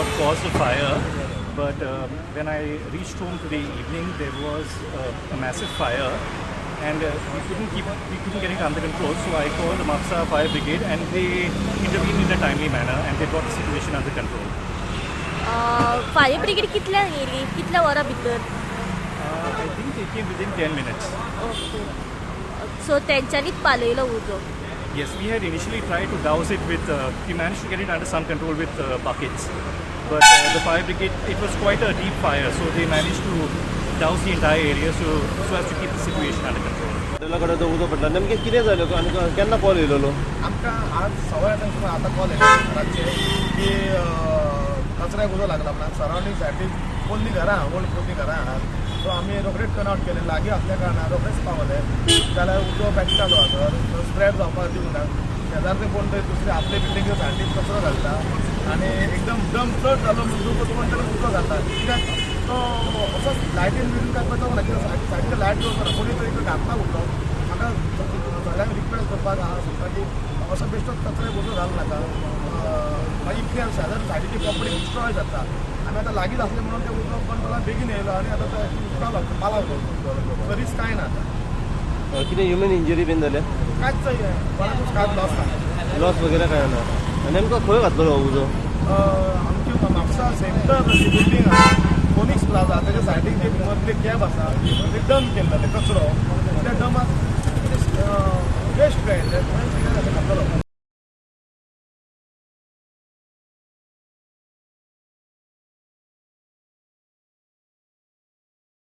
what caused the fire, but when I reached home today evening, there was a massive fire, and we couldn't get it under control. So I called the Mapusa Fire Brigade, and they intervened in a timely manner, and they brought the situation under control. Fire brigade कितल्यांक येयली, कितल्या वरां भितर? I think they came within 10 minutes. Okay, so तेंच्यांनीच पालयलो उजो? Yes, we had initially tried to douse it with, we managed to get it under some control with buckets. But the fire brigade, it was quite a deep fire, so they managed to douse the entire area so as to keep the situation under control. हॉटेला कडेन जो उजो पडला, नेमकें कितें जालें आनी केन्ना call येयलेलो? आमकां आज 8:15 सुमार आतां कॉल येयलो रातचे की कचऱ्याक उजो लागला म्हणून. सरावंडींग सायडीक पोन्नी घरां, ओल्ड पोन्नी घरां आहात. सो आमी रोखडेच टर्न आवट केले. लागीं आसल्या कारणान रोखडेच पावले. जाल्यार उजो पेट्टालो, आसर स्प्रेड जावपाक दिवंक ना. शेजारचे कोण तरी दुसरे आपले बिल्डिंगे सायडीक कचरो घालता आनी एकदम दम चड जालो म्हणटकूच कोण तरी उजो घालता. कित्याक तो असोच लायटीन बिटीन काय पळयता ना, कित्याक सायडीन लायट वचना, कोणी तरी घातला उजो. म्हाका सगळ्यांक रिक्वेस्ट करपाक आहा सांगता की असो बेश्टोच कचऱ्याक उजो घालूं नाका. मागीर कितें, शेजारी सायडीची प्रॉपर्टी डिस्ट्रॉय जाता. आमी आतां लागींच आसले म्हणून ते उजो कंट्रोला बेगीन येयलो आनी आतां तो उदका पालाव करतो. रिस्क कांय ना आतां. कितें ह्युमन इंजरी बीन जाल्या? कांयच कोणाकूच कांयच लॉस ना. लॉस वगैरे काय ना. नेमको खंय घातलेलो हो उजो? आमची म्हापसा सेंटर बिल्डींग आसा, फोनिक्स प्लाझा, तेच्या सायडीक एक मदले कॅब आसा, ते डंप केल्लो ते कचरो. त्या डंपाक वेस्ट मेळ्ळें, थंय घातलेलो.